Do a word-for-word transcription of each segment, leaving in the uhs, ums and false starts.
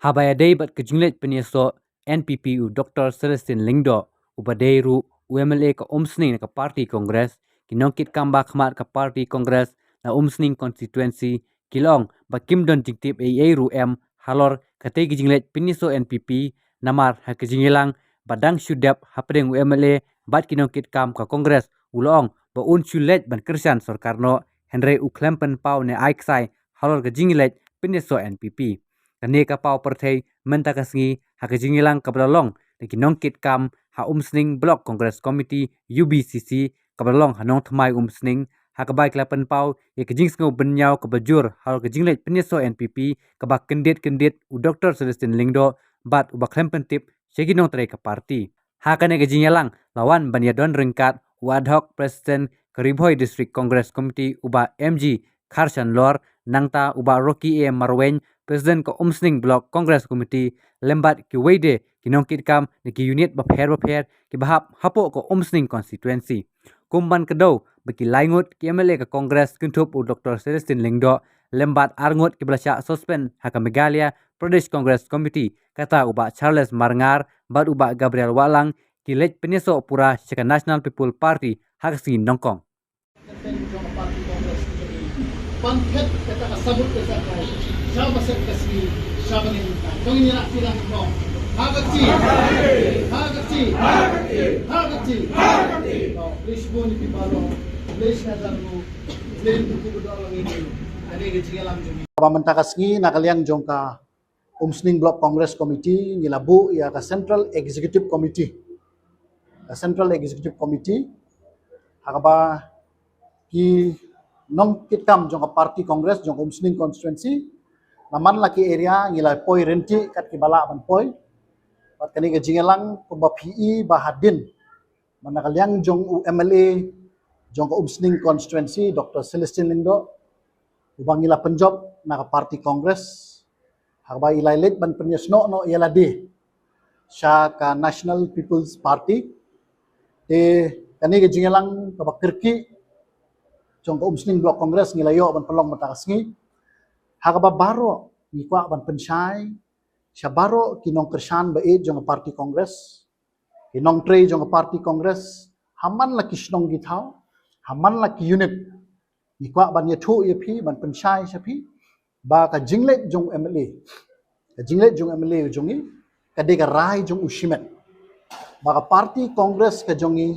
Haba ïadei bad ka jingleit pynïasoh N P P u Doctor Celestine Lyngdoh, uba dei ruh u M L A ka Umsning na ka party Congress, ki nongkitkam ba khmat ka party Congress na Umsning constituency ki la ong ba kim don jingtip ei ei ruh em halor katei ka jingleit pynïasoh N P P, namar ha ka jingïalang ba dang shu dep hapdeng u M L A bad ki nongkitkam ka Congress, u la ong ba un shu leit ban kyrshan sorkar noh, hynrei u khlem pynpaw ne ai ksai halor ka jingleit pynïasoh N P P. Kane ka paw pyrthei mynta ka sngi ha ka jingïalang kaba la long da ki nongkitkam ha Umsning Block Congress Committee, U B C C, kaba la long ha Nongthymmai Umsning, ha kaba ki la pynpaw ïa ka jingsngew bynñiaw kaba jur halor ka jingleit pynïasoh N P P kaba kyndit kyndit u Doctor Celestine Lyngdoh bad uba khlem pyntip sha ki nongtrei ka party. Ha kane ka jingïalang la wan ban ïadon ryngkat u ad hoc President ka Ri Bhoi District Congress Committee, u Bah M G Kharshanlor, nangta u Bah Rocky A Marwein, President ka Umsning Block Congress Committee, lem bad kiwei de ki nongkitkam na ki unit bapher bapher kiba hap hapoh ka Umsning constituency. Kum ban kdew ba ki lai ngut ki M L A ka Congress kynthup u Doctor Celestine Lyngdoh, lem bad ar ngut kiba la shah suspend ha ka Meghalaya Pradesh Congress Committee, kata u Bah Charles Marngar bad u Bah Gabriel Wahlang, ki leit pynïasoh pura sha ka National People Party ha ka sngi nyngkong. Ban phet kata ka sabut ka jaka, sha ba set ka sngi, sha ba ngin ka jong ni rak ti lang no. Ha ka ti, ha ka ti, ha ka ti, ha ka ti. Oh, please, bun ni pi balo, please, na dan mo, please, buku bedol lang ini. Kane ka jingïalang jong ni. Ba mynta ka sngi na ka liang jong ka Umsning Block Congress Committee ngi la buh ïa ka Central Executive Committee. Ka Central Executive Committee ha kaba ki nongkitkam jong ka party Congress jong ka Umsning constituency, naman la ki area ngi la poi rynti kat kiba lah ban poi. Bad kane ka jingïalang kumba phi i ba hadien, man la ka liang jong u M L A jong ka Umsning constituency, Doctor Celestine Lyngdoh, uba ngi la pynjop na ka party Congress, ha kaba i la leit ban pynïasnoh noh ïa lade sha ka National People's Party. Te kane ka jingïalang kaba kyrkieh jong ka Umsning Block Congress ngi la ïoh ban pynlong mynta ka sngi. Ha kaba baroh ngi kwah ban pynshai sha baroh ki nongkyrshan ba ïeit jong ka party Congress, ki nongtrei jong ka party Congress, ha man la ki shnong ki thaw, ha man la ki unit, ngi kwah ban ïathuh ïa phi, ban pynshai sha phi ba ka jingleit jong u M L A, ka jingleit jong u M L A jong ngi ka dei ka rai jong u shimet. Ba ka party Congress ka jong ngi,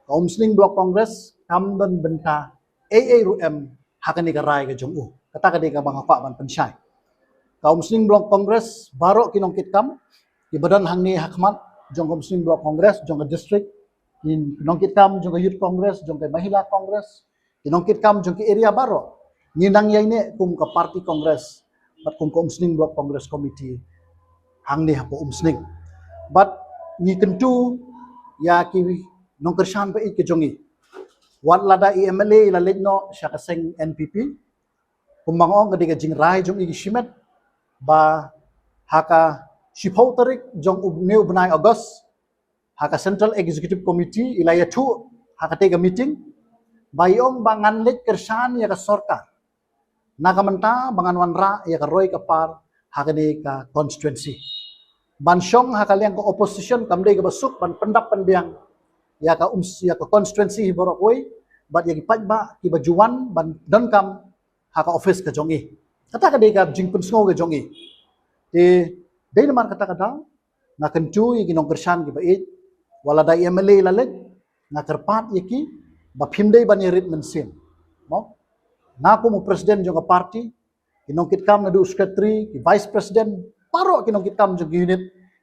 ka Umsning Block Congress, kam don bynta ei ei ruh em ha kane ka rai ka jong u. Kata ka dei kaba nga kwah ban pynshai. Ka Umsning Block Congress, baroh ki nongkitkam kiba don hangne ha khmat jong ka Umsning Block Congress jong ka district, ki nongkitkam jong ka Youth Congress, jong ka Mahila Congress, ki nongkitkam jong ki area baroh, ngi nang ïaineh kum ka party Congress bad kum ka Umsning Block Congress Committee hangne hapoh Umsning. Bad ngi kyntu ïa ki nongkyrshan ba ïeit ka jong ngi, wat lada i M L A i la leit noh sha ka seng N P P, kumba nga ong ka dei ka jingrai jong i ki shimet, ba ha ka shiphew tarik jong u, ne u bnai August, ha ka Central Executive Committee i la ïathuh ha katei ka meeting ba i ong ba ngan leit kyrshan ïa ka sorkar na ka mynta ba ngan wanrah ïa ka roi ka par ha kane ka constituency. Ban shong ha ka liang ka opposition kam dei kaba suk ban pyndap pynbiang ïa ka ums, ïa ka constituency hi baroh kawei, bad ïa ki paidbah kiba ju wan ban donkam ha ka office ka jong i. Kata ka dei ka jingpynsngew ka jong i. Te dei namar kata ka daw nga kyntu ïa ki nongkyrshan kiba ïeit, wat lada i M L A i la leit, nga kyrpad ïa ki ba phim dei ban ïarit mynsiem. Mo? Nga kum u president jong ka party, ki nongkitkam naduh u secretary, ki vice president, baroh ki nongkitkam jong ki unit,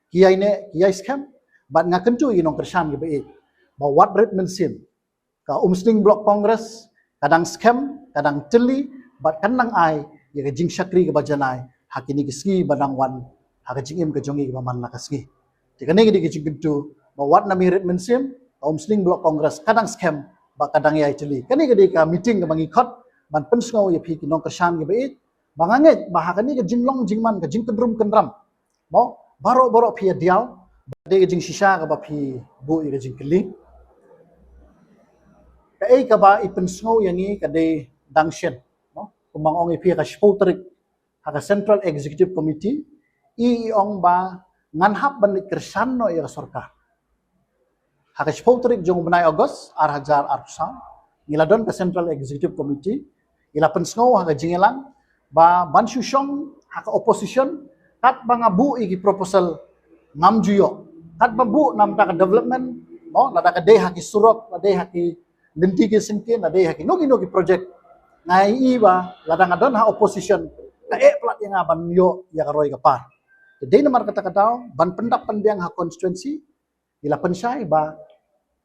ki ïaineh, ki ïai skhem, bad nga kyntu ïa ki nongkyrshan kiba ïeit ba wat rit mynsiem. Ka Umsning Block Congress ka dang skhem, ka dang tylli, bad kan dang ai ïa ka jingshakri kaba janai ha kine ki sngi ba dang wan, ha ka jingim ka jong ngi kaba man la ka sngi. Te kane ka dei ka jingkyntu ba wat nym ïarit mynsiem, ka Umsning Block Congress ka dang skhem bad ka dang ïai tylli. Kane ka dei ka meeting kaba ngi khot ban pynsngew ïa phi ki nongkyrshan kiba ïeit, ba nga ngeit ba ha kane ka jinglong jingman, ka jingkyndrum kyndram, mo, baroh baroh phi ïa diaw, ba dei ka jingshisha kaba phi buh ïa ka jingkylli. Kaei kaba i pynsngew ïa ngi ka dei dang shen, mo, kumba nga ong ïa phi, ha ka shiphew tarik ha ka Central Executive Committee i i ong ba ngan hap ban leit kyrshan noh ïa ka sorkar. Ha ka shiphew tarik jong u bnai August ar hajar arphew saw, ngi la don ka Central Executive Committee, ngi la pynsngew ha ka jingïalang ba ban shu shong ha ka opposition, katba nga buh ïa ki proposal ngam ju ïoh, katba buh namar ka development, mo, lada ka dei ha ki surok, lada dei ha ki lynti ki syngkien, lada dei ha kino kino ki project, nga ïohi ba lada nga don ha opposition, ka eh palat ïa nga ban ïoh ïa ka roi ka par. Te dei namar kata ka daw ban pyndap pynbiang ha constituency, ngi la pynshai ba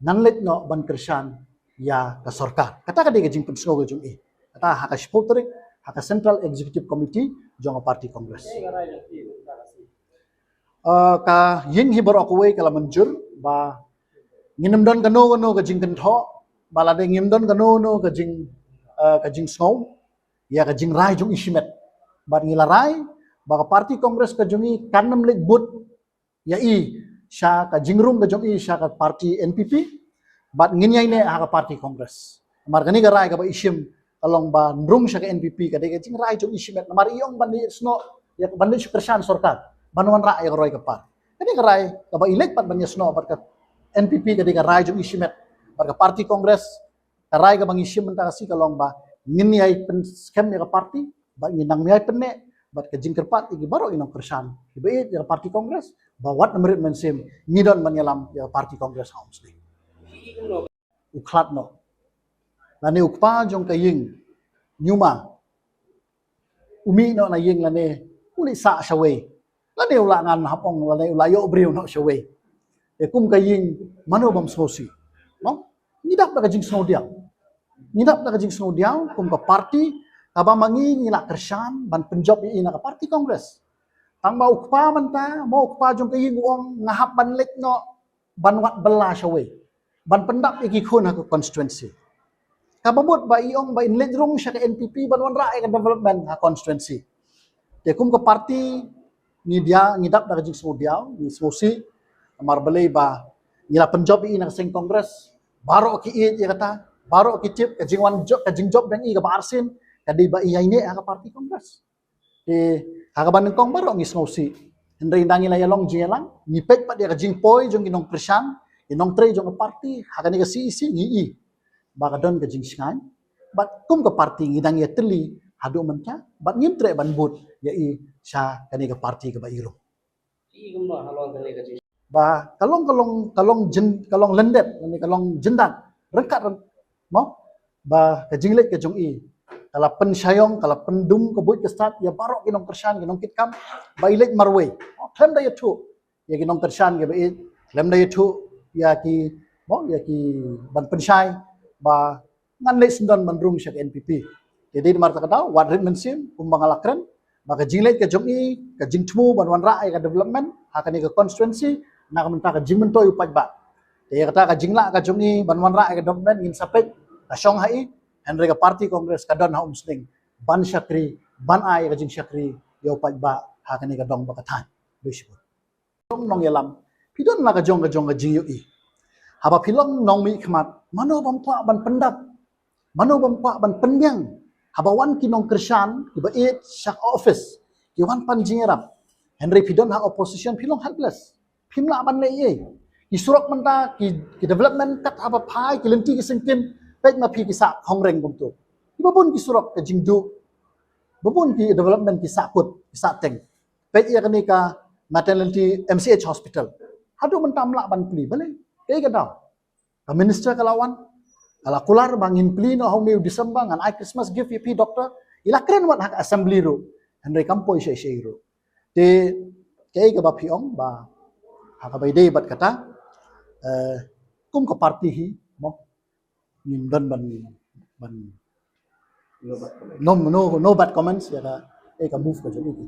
ngan leit noh ban kyrshan ïa ka sorkar. Kata ka dei ka jingpynsngew ka jong i. Kata ha ka shiphew tarik, ha ka Central Executive Committee jong ka party Congress. Uh, ka ïing hi baroh kawei ka la mynjur ba ngin ym don kano kano ka jingkynthoh, ba lada ngin ym don kano kano ka jing, uh, ka jingsngew ïa ka jingrai jong i shimet. Bad ngi la rai ba ka party Congress ka jong i kan ym leit bud ïa i sha ka jingrung ka jong i sha ka party N P P, bad ngin ïai neh ha ka party Congress. Namar kane ka rai kaba i shim ka long ban rung sha ka N P P ka dei ka jingrai jong i shimet. Namar i ong ban ïasnoh ïa, ban leit shu kyrshan sorkar ban wanrah ïa ka roi ka par. Kane ka rai kaba i leit pat ban ïasnoh bad ka N P P ka dei ka rai jong i shimet. Bad ka party Congress, ka rai kaba ngi shim mynta ka sngi ka long ba ngin ïai pynskhem ïa ka party, bad ngin nang ïai pynneh, bad ka jingkyrpad ïa ki baroh ki nongkyrshan kiba ïeit ïa ka party Congress ba wat nym rit mynsiem, ngi don ban ïalam ïa ka party Congress ha Umsning. U khlad noh lane u kpa jong ka ïing, ñiuma u mih noh na ïing lane u leit sah shawei, lane u la ngan hap ong lane u la ïoh briew noh shawei. Te kum ka ïing, mano bym sngewsih? Mo, ngi dap da ka jingsngewdiaw. Ngi dap da ka jingsngewdiaw kum ka party kaba ma ngi ngi la kyrshan ban pynjop ïa i na ka party Congress. Tangba u kpa mynta, mo, u kpa jong ka ïing u ong nga hap ban leit noh ban wad bylla shawei, ban pyndap ïa ki khun ha ka constituency. Kaba mut ba i ong ba in leit rung sha ka N P P ban wanrah ïa ka development ha constituency. Te kum ka party ngi diaw, ngi dap da ka jingsngewdiaw, ngi sngewsih, namar balei ba ngi la pynjop ïa i na ka seng Congress. Baroh ki ïeit ïa kata, baroh ki tip ka jingwan jop, ka jingjop biang i kaba arsien ka dei ba i ïai neh ha ka party Congress. Te ha kaba nyngkong baroh ngi sngewsih. Hynrei ynda ngi la ïalong jingïalang, ngi peit pat ïa ka jingpoi jong ki nongkyrshan, ki nongtrei jong ka party ha kane ka C E C, ngi i ba ka don ka jingshngaiñ. Bad kum ka party ngi dang ïatylli haduh mynta, bad ngim treh ban bud ïa i sha kane ka party kaba i rung. Ba ka long, ka long, ka long jin, ka long lyndet, lane ka long jyndat ryngkat ryng-, mo, ba ka jingleit ka jong i ka la pynshaiong, ka la pyndum ka buit ka stad ïa baroh ki nongkyrshan, ki nongkitkam, ba i leit marwei. Mo, khlem da ïathuh ïa ki nongkyrshan kiba ïeit, khlem da ïathuh ïa ki, mo, ïa ki ban pynshai ba ngan leit sngewdon ban rung sha ka N P P. Te dei namar kata ka daw, wat rit mynsiem, kumba nga la kren, ba ka jingleit ka jong i, ka jingthmu ban wanrah ïa ka development ha kane ka constituency, na ka bynta ka jingmyntoi u paidbah. Te ïa kata ka jinglah ka jong i ban wanrah ïa ka development ngin sa peit ka shong ha i, hynrei ka party Congress ka don ha Umsning ban shakri, ban ai ïa ka jingshakri ïa u paidbah ha kane ka dong bad ka thaiñ. Khublei shibun. Nongïalam, phi don la ka jong ka jong ka jingïohi. Haba phi long nongmihkhmat, mano bym kwah ban pyndap? Mano bym kwah ban pynbiang? Haba wan ki nongkyrshan kiba ïeit sha ka office, ki wan pan jingïarap, hynrei phi don ha opposition, phi long helpless. Phim lah ban leh ei ei. Ki surok mynta, ki, ki development kat haba phai ki lynti ki syngkien, peit ma phi ki sah khongreng kumto. Kiba bun ki surok ka jingduh, ba bun ki development ki sah kut, ki sah teng. Peit ïa kane ka maternity M C H hospital. Haduh mynta ym lah ban plie, balei? Kaei ka daw? Ka minister ka la wan, ka la kular ba ngin plie noh ha u December, ngan ai Christmas gift ïa phi doctor. I la kren wat ha ka assembly ruh, hynrei kam poi sha sha ruh. Te kaei kaba phi ong ba ha kaba ïadei bad kata, eh, kum ka party hi, mo, ngim don ban, ban, no, no, no bad comments ïa ka, eh, ka move ka jong i.